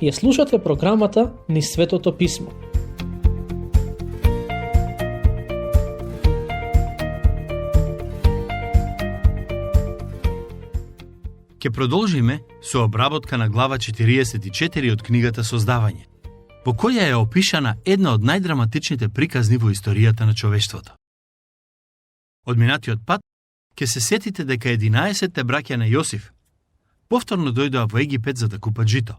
Ја слушате програмата Низ Светото Писмо. Ке продолжиме со обработка на глава 44 од книгата Создавање, во која е опишана една од најдраматичните приказни во историјата на човештвото. Од минатиот пат, ке се сетите дека 11 браќа на Јосиф повторно дојдоа во Египет за да купат жито.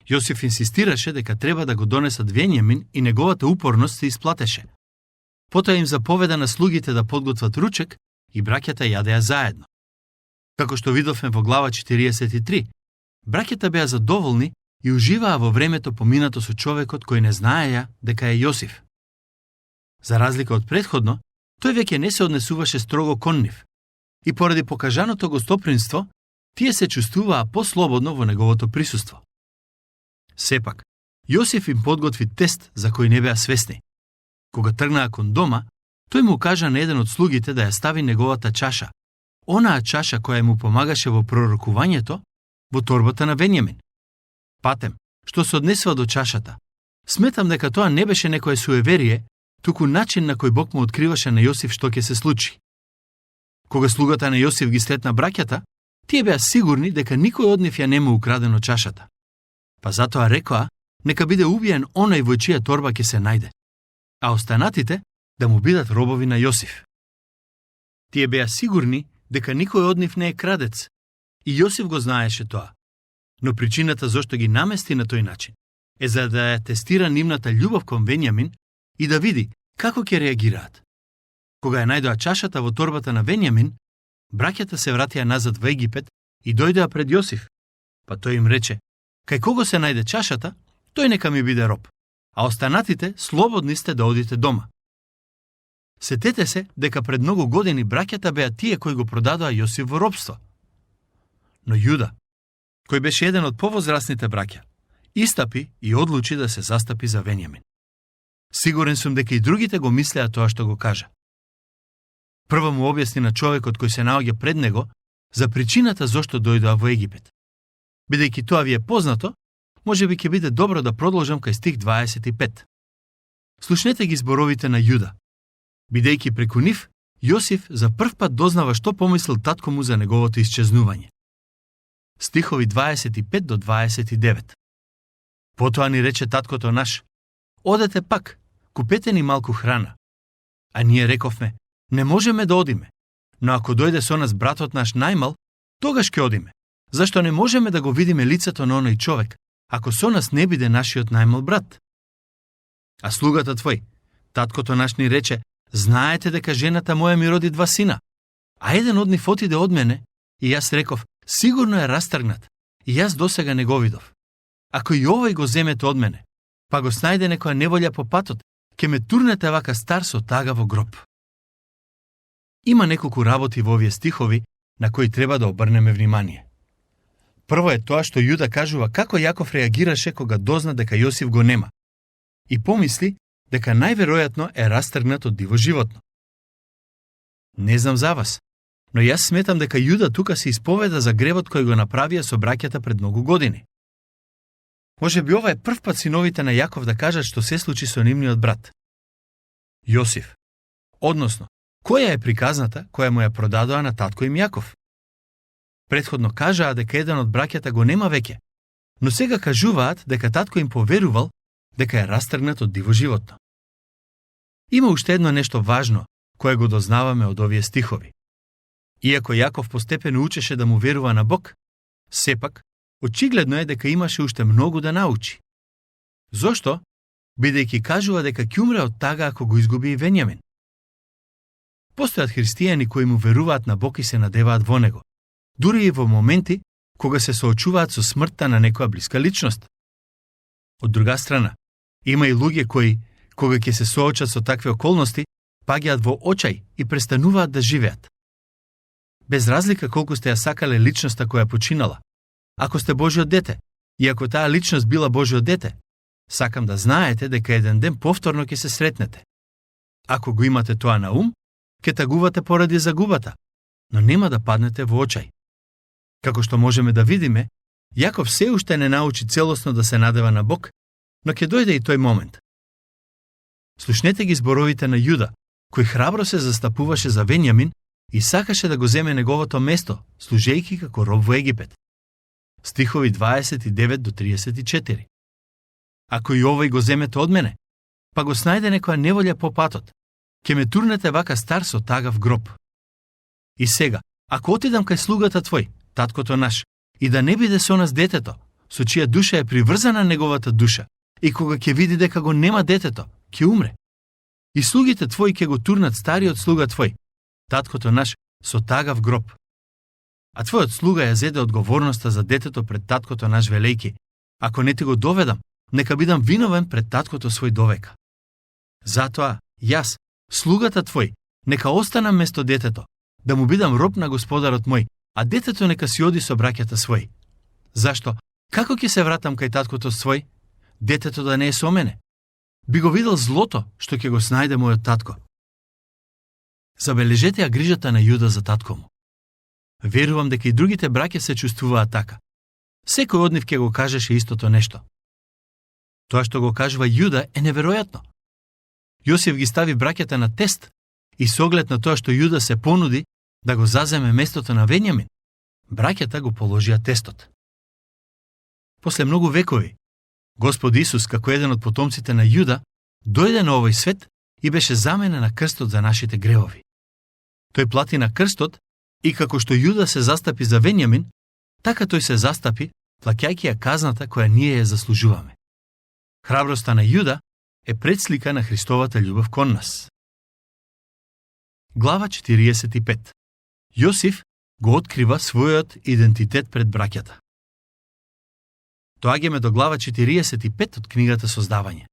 Јосиф инсистираше дека треба да го донесат Венијамин и неговата упорност се исплатеше. Потоа им заповеда на слугите да подготват ручек и браќата јадеа заедно. Како што видовме во глава 43, браќата беа задоволни и уживаа во времето поминато со човекот кој не знаеја дека е Јосиф. За разлика од претходно, тој веќе не се однесуваше строго кон нив и поради покажаното гостопринство, тие се чувствуваа послободно во неговото присуство. Сепак, Јосиф им подготви тест за кој не беа свесни. Кога тргнаа кон дома, тој му кажа на еден од слугите да ја стави неговата чаша, онаа чаша која му помагаше во пророкувањето, во торбата на Венијамин. Патем, што се однесува до чашата, сметам дека тоа не беше некое суеверие, туку начин на кој Бог му откриваше на Јосиф што ќе се случи. Кога слугата на Јосиф ги слетна браќата, тие беа сигурни дека никој од нив ја нема украдено чашата. Па затоа рекоа, нека биде убиен оној во чија торба ќе се најде, а останатите да му бидат робови на Јосиф. Тие беа сигурни дека никој од нив не е крадец, и Јосиф го знаеше тоа. Но причината зошто ги намести на тој начин е за да ја тестира нивната љубов кон Венијамин и да види како ќе реагираат. Кога ја најдоа чашата во торбата на Венијамин, браќата се вратија назад во Египет и дојдоа пред Јосиф, па тој им рече: кај кого се најде чашата, тој нека ми биде роб, а останатите слободни сте да одите дома. Сетете се дека пред многу години браќата беа тие кои го продадоа Јосиф во робство. Но Јуда, кој беше еден од повозрасните браќа, истапи и одлучи да се застапи за Венијамин. Сигурен сум дека и другите го мислеа тоа што го кажа. Прво му објасни на човекот кој се наоѓа пред него за причината зошто дојдоа во Египет. Бидејќи тоа ви е познато, може би ќе биде добро да продолжам кај стих 25. Слушнете ги зборовите на Јуда. Бидејќи преку нив, Јосиф за прв пат дознава што помислил татко му за неговото исчезнување. Стихови 25 до 29. Потоа ни рече таткото наш: одете пак, купете ни малку храна. А ние рековме: не можеме да одиме, но ако дојде со нас братот наш најмал, тогаш ќе одиме. Зашто не можеме да го видиме лицето на оној човек, ако со нас не биде нашиот најмал брат? А слугата твој, таткото наш ни рече: знаете дека жената моја ми роди 2 сина, а еден од нив отиде од мене, и јас реков: сигурно е растргнат, и јас досега не го видов. Ако и овој го земете од мене, па го снајде некоја неволја по патот, ќе ме турнете вака стар со тага во гроб. Има неколку работи во овие стихови на кои треба да обрнеме внимание. Прво е тоа што Јуда кажува како Јаков реагираше кога дозна дека Јосиф го нема и помисли дека најверојатно е растргнат од диво животно. Не знам за вас, но јас сметам дека Јуда тука се исповеда за гревот кој го направија со браќата пред многу години. Може би ова е прв пат синовите на Јаков да кажат што се случи со нивниот брат. Јосиф, односно, која е приказната која му ја продадоа на татко им Јаков? Претходно кажаа дека еден од браќата го нема веќе, но сега кажуваат дека татко им поверувал дека е растргнат од диво животно. Има уште едно нешто важно кое го дознаваме од овие стихови. Иако Јаков постепено учеше да му верува на Бог, сепак, очигледно е дека имаше уште многу да научи. Зошто? Бидејќи кажува дека ќе умре од тага ако го изгуби и Венијамин. Постојат христијани кои му веруваат на Бог и се надеваат во него, дури и во моменти кога се соочуваат со смртта на некоја блиска личност. Од друга страна, има и луѓе кои, кога ќе се соочат со такви околности, паѓаат во очај и престануваат да живеат. Без разлика колку сте ја сакале личноста која починала, ако сте Божјо дете, и ако таа личност била Божјо дете, сакам да знаете дека еден ден повторно ќе се сретнете. Ако го имате тоа на ум, ќе тагувате поради загубата, но нема да паднете во очај. Како што можеме да видиме, Јаков се уште не научи целосно да се надева на Бог, но ќе дојде и тој момент. Слушнете ги зборовите на Јуда, кој храбро се застапуваше за Венјамин и сакаше да го земе неговото место, служејќи како роб во Египет. Стихови 29 до 34. Ако и овој го земете од мене, па го снајде некоја неволја по патот, ќе ме турнете вака стар со тагав гроб. И сега, ако отидам кај слугата твој, таткото наш, и да не биде со нас детето, со чија душа е приврзана неговата душа, и кога ќе види дека го нема детето, ќе умре. И слугите твои ќе го турнат стариот слуга твој, таткото наш, со тагав гроб. А твојот слуга ја зеде одговорноста за детето пред таткото наш велејки. Ако не ти го доведам, нека бидам виновен пред таткото свој довека. Затоа, јас, слугата твој, нека останам место детето, да му бидам роб на господарот мој, а детето нека си оди со браќата свој. Зашто? Како ќе се вратам кај таткото свој? Детето да не е со мене? Би го видел злото што ќе го снајде мојот татко. Забележете ја грижата на Јуда за татко му. Верувам дека и другите браќа се чувствуваат така. Секој од нив ќе го кажеше истото нешто. Тоа што го кажува Јуда е неверојатно. Јосиф ги стави браќата на тест и со оглед на тоа што Јуда се понуди да го заземе местото на Венјамин, браќата го положија тестот. После многу векови, Господ Исус, како еден од потомците на Јуда, дојде на овој свет и беше заменен на крстот за нашите гревови. Тој плати на крстот и како што Јуда се застапи за Венјамин, така тој се застапи, плаќајќи ја казната која ние ја заслужуваме. Храброста на Јуда е предслика на Христовата љубов кон нас. Глава 45. Јосиф го открива својот идентитет пред браќата. Доаѓаме до глава 45 од книгата Создавање.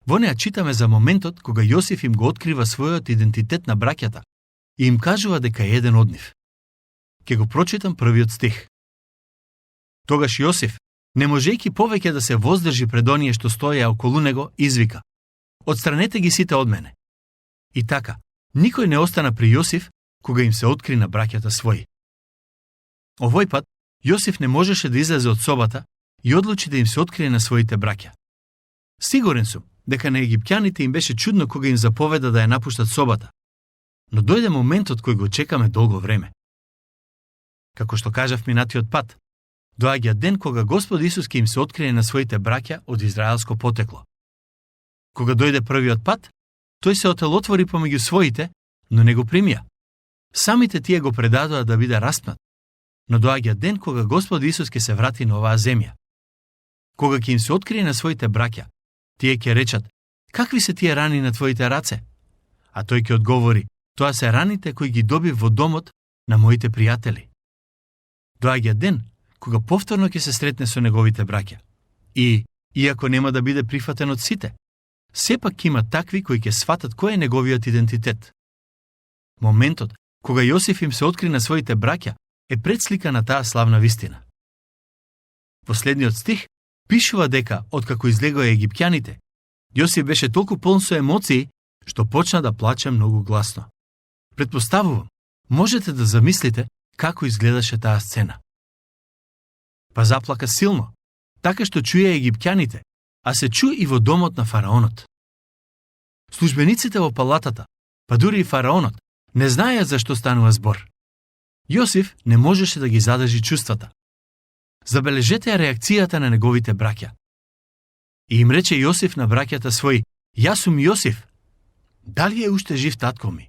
Во неа читаме за моментот кога Јосиф им го открива својот идентитет на браќата и им кажува дека е еден од нив. Ке го прочитам првиот стих. Тогаш Јосиф, не можејќи повеќе да се воздржи пред оние што стоеја околу него, извика: Отстранете ги сите од мене. И така, никој не остана при Јосиф кога им се откри на браќата своји. Овој пат Јосиф не можеше да излезе од собата и одлучи да им се открие на своите браќа. Сигурен сум дека на египтјаните им беше чудно кога им заповеда да ја напуштат собата, но дојде моментот кој го чекаме долго време. Како што кажав минатиот пат, доаѓа ден кога Господ Исус ќе им се открие на своите браќа од израелско потекло. Кога дојде првиот пат, тој се отелотвори помеѓу своите, но не го примија. Самите тие го предадоа да биде распнат, но доаѓа ден кога Господ Исус ќе се врати на оваа земја. Кога ќе им се открие на своите браќа, тие ќе речат: какви се тие рани на твоите раце? А тој ќе одговори: тоа се раните кои ги добив во домот на моите пријатели. Доаѓа ден кога повторно ќе се сретне со неговите браќа. И, иако нема да биде прифатен од сите, сепак има такви кои ќе сватат кој е неговиот идентитет. Моментот кога Јосиф им се откри на своите браќа е предслика на таа славна вистина. Последниот стих пишува дека, откако излегоа египтјаните, Јосиф беше толку полн со емоции, што почна да плаче многу гласно. Предпоставувам, можете да замислите како изгледаше таа сцена. Па заплака силно, така што чуја египтјаните, а се чу и во домот на фараонот. Службениците во палатата, па дури и фараонот, не знаеат за што станува збор. Јосиф не можеше да ги задржи чувствата. Забележете ја реакцијата на неговите браќа. И им рече Јосиф на браќата своји: Јас сум Јосиф. Дали е уште жив татко ми?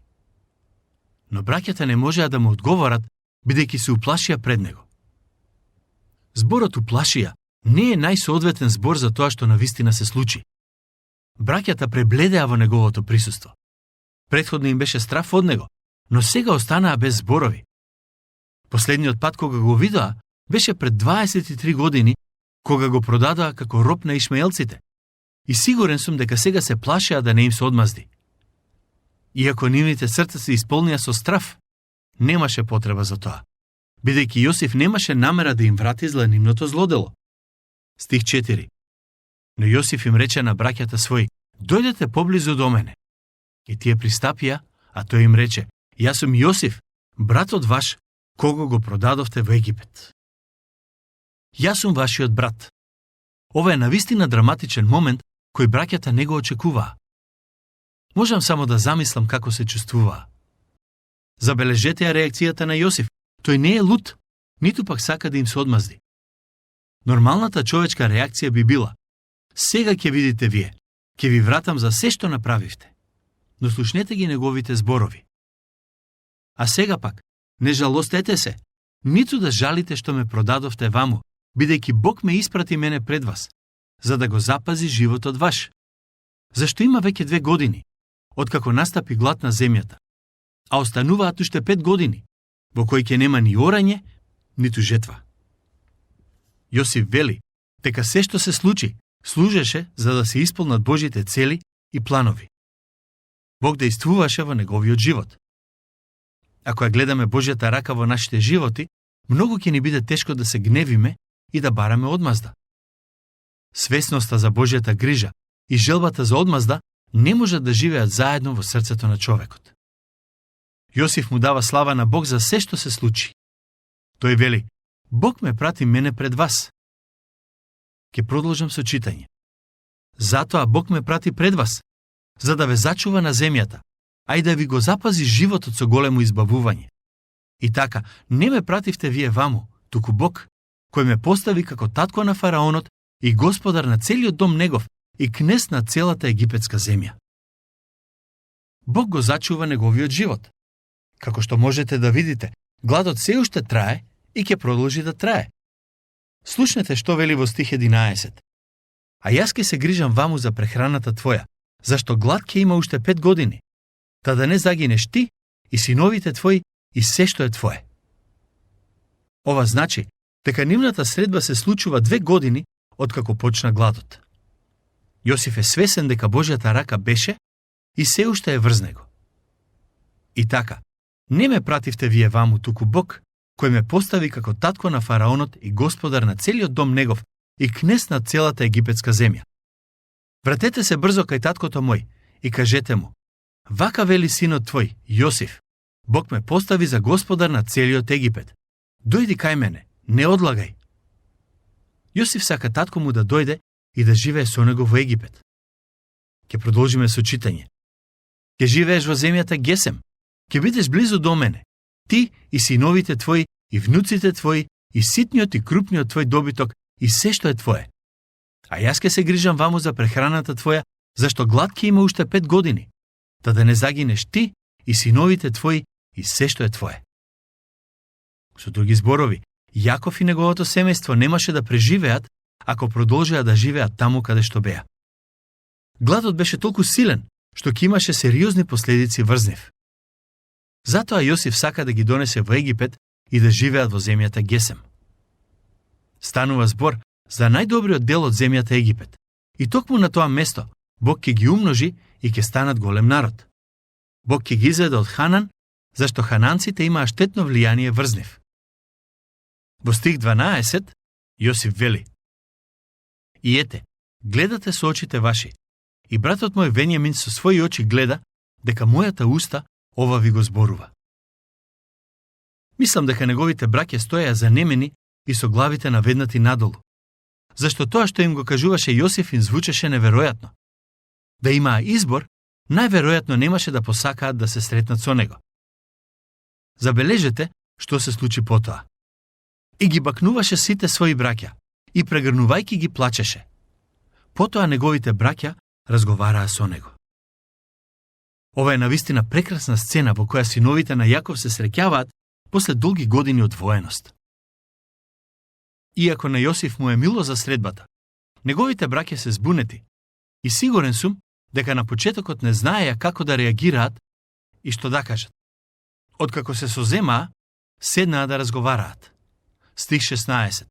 Но браќата не можеа да му одговорат, бидејќи се уплашија пред него. Зборот уплашија не е најсоодветен збор за тоа што навистина се случи. Браќата пребледеа во неговото присуство. Претходно им беше страф од него, но сега останаа без зборови. Последниот пат кога го видоа беше пред 23 години, кога го продадоа како роб на ишмаелците. И сигурен сум дека сега се плашеа да не им се одмазди. Иако нивните срца се исполнија со страф, немаше потреба за тоа, бидејќи Јосиф немаше намера да им врати зленимното злодело. Стих 4. Но Јосиф им рече на браќата своји: дојдете поблизу до мене. И тие пристапија, а тој им рече: Јас сум Јосиф, братот ваш, кого го продадовте во Египет. Јас сум вашиот брат. Ова е навистина драматичен момент кој браќата не го очекуваа. Можам само да замислам како се чувствуваа. Забележете ја реакцијата на Јосиф. Тој не е луд, ниту пак сака да им се одмазди. Нормалната човечка реакција би била: сега ќе видите вие, ќе ви вратам за се што направивте. Но слушнете ги неговите зборови. А сега пак, не жалостете се, ниту да жалите што ме продадовте ваму, бидејќи Бог ме испрати мене пред вас, за да го запази животот ваш. Зашто има веќе 2 години, откако настапи глад на земјата, а остануваат уште 5 години, во кои ќе нема ниорање, ниту жетва. Јосиф вели дека се што се случи, служеше за да се исполнат Божите цели и планови. Бог действуваше во неговиот живот. Ако ја гледаме Божјата рака во нашите животи, многу ќе ни биде тешко да се гневиме и да бараме одмазда. Свесноста за Божјата грижа и желбата за одмазда не можат да живеат заедно во срцето на човекот. Јосиф му дава слава на Бог за се што се случи. Тој вели: Бог ме прати мене пред вас. Ке продолжам со читање. Затоа Бог ме прати пред вас, за да ве зачува на земјата, а и да ви го запази животот со големо избавување. И така, не ме пративте вие ваму, туку Бог, кој ме постави како татко на фараонот и господар на целиот дом негов и кнез на целата египетска земја. Бог го зачува неговиот живот. Како што можете да видите, гладот се уште трае и ќе продолжи да трае. Слушнете што вели во стих 11. А јас ке се грижам ваму за прехраната твоја, зашто глад ќе има уште 5 години, та да не загинеш ти и синовите твои и се што е твое. Ова значи дека нивната средба се случува 2 години откако почна гладот. Јосиф е свесен дека Божјата рака беше и се уште е врз него. И така, не ме пративте вие ваму, туку Бог, кој ме постави како татко на фараонот и господар на целиот дом негов и кнез на целата египетска земја. Вратете се брзо кај таткото мој и кажете му: вака вели синот твој, Јосиф, Бог ме постави за господар на целиот Египет. Дојди кај мене, не одлагај. Јосиф сака татко му да дојде и да живее со него во Египет. Ке продолжиме со читање. Ке живееш во земјата Гесем, ке бидеш близу до мене, ти и синовите твои и внуците твои и ситниот и крупниот твој добиток и се што е твое. А јас ке се грижам ваму за прехраната твоја, зашто глад ќе има уште 5 години, та да не загинеш ти и синовите твои и се што е твое. Со други зборови, Јаков и неговото семејство немаше да преживеат ако продолжеа да живеат таму каде што беа. Гладот беше толку силен, што ќе имаше сериозни последици врз нив. Затоа Јосиф сака да ги донесе во Египет и да живеат во земјата Гесем. Станува збор за најдобриот дел од земјата Египет. И токму на тоа место Бог ќе ги умножи и ќе станат голем народ. Бог ќе ги изведе од Ханан, зашто хананците имаа штетно влијание врз нив. Во стих 12 Јосиф вели: И ете, гледате со очите ваши, и братот мој Венијамин со своји очи гледа дека мојата уста ова ви го зборува. Мислам дека неговите браќа стоеа занемени и со главите наведнати надолу, зашто тоа што им го кажуваше Јосиф им звучеше неверојатно. Да имаа избор, најверојатно немаше да посакаат да се сретнат со него. Забележете што се случи потоа. И ги бакнуваше сите своји браќа, и прегрнувајќи ги плачеше. Потоа неговите браќа разговараа со него. Ова е навистина прекрасна сцена во која синовите на Јаков се среќаваат после долги години од военост. Иако на Јосиф му е мило за средбата, неговите браќа се збунети и сигурен сум дека на почетокот не знаеја како да реагираат и што да кажат. Откако се соземаа, седнаа да разговараат. Стих 16.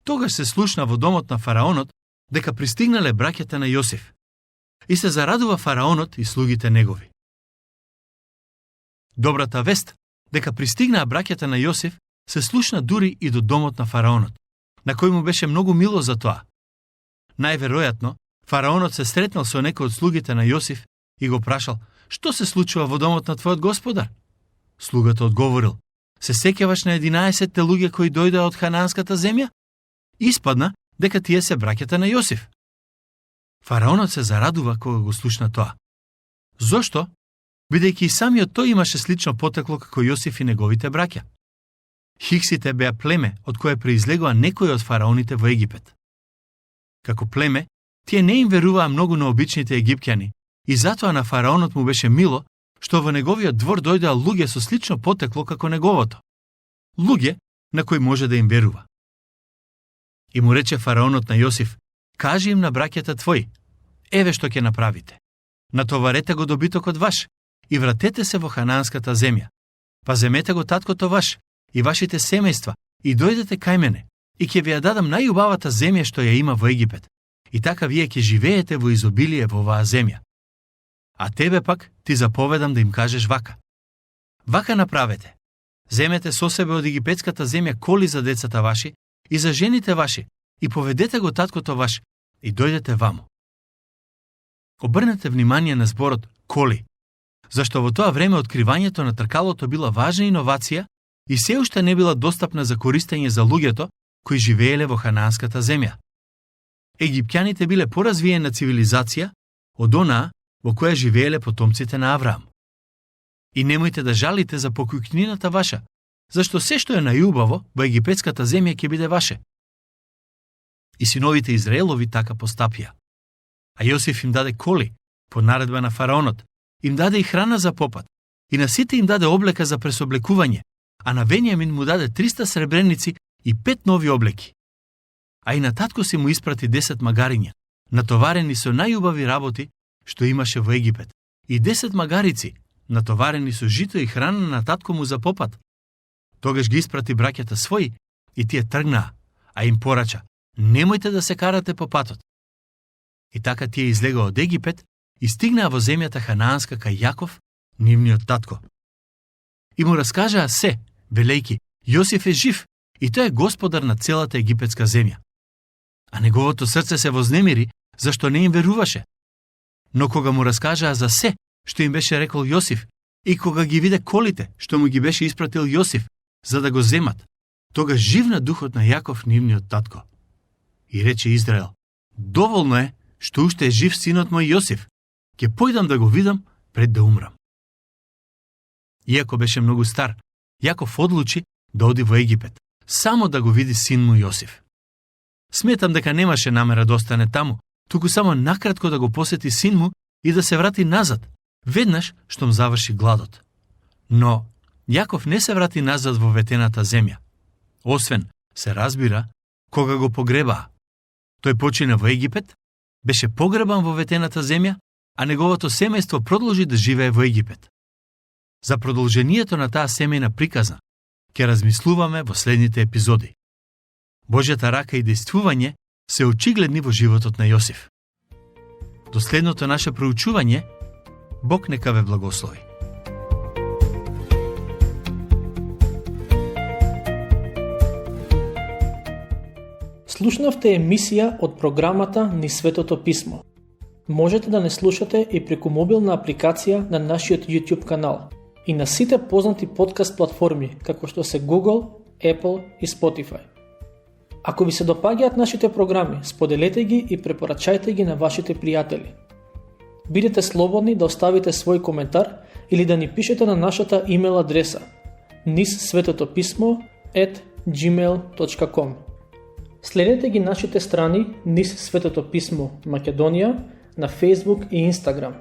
Тогаш се слушна во домот на фараонот дека пристигнале браќата на Јосиф и се зарадува фараонот и слугите негови. Добрата вест дека пристигнаа браќата на Јосиф се слушна дури и до домот на фараонот, на кој му беше многу мило за тоа. Најверојатно, фараонот се сретнал со некој од слугите на Јосиф и го прашал: што се случува во домот на твојот господар? Слугата одговорил: се сеќаваш на 11 луѓе кои дојдоа од хананската земја? Испадна дека тие се браќата на Јосиф. Фараонот се зарадува кога го слушна тоа. Зошто? Бидејќи и самиот тој имаше слично потекло како Јосиф и неговите браќа. Хиксите беа племе од кое произлегува некои од фараоните во Египет. Како племе, тие не им веруваа многу на обичните египтјани и затоа на фараонот му беше мило што во неговиот двор дојдоа луѓе со слично потекло како неговото. Луѓе на кои може да им верува. И му рече фараонот на Јосиф: кажи им на браќата твои, еве што ќе направите. Натоварете го добитокот ваш и вратете се во ханаанската земја. Па земете го таткото ваш и вашите семејства и дојдете кај мене и ќе ви ја дадам најубавата земја што ја има во Египет. И така вие ќе живеете во изобилие во оваа земја. А тебе пак ти заповедам да им кажеш вака. Вака направете. Земете со себе од египетската земја коли за децата ваши и за жените ваши и поведете го таткото ваш и дојдете ваму. Обрнете внимание на зборот коли, зашто во тоа време откривањето на тркалото била важна иновација и се уште не била достапна за користење за луѓето кои живееле во ханаанската земја. Египтјаните биле поразвиена цивилизација од онаа во која живееле потомците на Авраам. И немојте да жалите за покујкнината ваша, зашто се што е најубаво во египетската земја ќе биде ваше. И синовите Израелови така постапија. А Јосиф им даде коли, по наредба на фараонот, им даде и храна за попат, и на сите им даде облека за пресоблекување, а на Венијамин му даде 300 сребреници и 5 нови облеки. А и на татко си му испрати 10 магариња, натоварени со најубави работи што имаше во Египет, и 10 магарици, натоварени со жито и храна на татко му за попат. Тогаш ги испрати браќата своји и тие тргнаа, а им порача: немојте да се карате по патот. И така тие излегоа од Египет и стигнаа во земјата ханаанска кај Јаков, нивниот татко. И му раскажаа се, велејки: Јосиф е жив и тој е господар на целата египетска земја. А неговото срце се вознемири, зашто не им веруваше. Но кога му раскажаа за се што им беше рекол Јосиф и кога ги виде колите што му ги беше испратил Јосиф за да го земат, тогаш живна духот на Јаков, нивниот татко. И рече Израел: доволно е што уште е жив синот мој Јосиф, ќе појдам да го видам пред да умрам. Иако беше многу стар, Јаков одлучи да оди во Египет, само да го види син му Јосиф. Сметам дека немаше намера да остане таму, туку само накратко да го посети син му и да се врати назад, веднаш штом заврши гладот. Но Јаков не се врати назад во ветената земја. Освен, се разбира, кога го погребаа. Тој почина во Египет, беше погребан во ветената земја, а неговото семејство продолжи да живее во Египет. За продолжението на таа семејна приказна ќе размислуваме во следните епизоди. Божјата рака и действување се очигледни во животот на Јосиф. До следното наше проучување, Бог нека ве благослови. Слушнавте емисија од програмата Низ Светото Писмо. Можете да не слушате и преку мобилна апликација на нашиот YouTube канал и на сите познати подкаст платформи, како што се Google, Apple и Spotify. Ако ви се допаѓаат нашите програми, споделете ги и препорачајте ги на вашите пријатели. Бидете слободни да оставите свој коментар или да ни пишете на нашата имейл адреса nizsvetopismo@gmail.com. Следете ги нашите страни Низ Светото Писмо Македонија на Facebook и Instagram.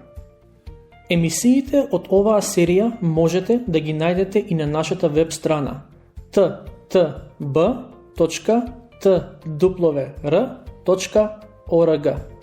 Емисиите од оваа серија можете да ги најдете и на нашата веб страна ttb.twr.org.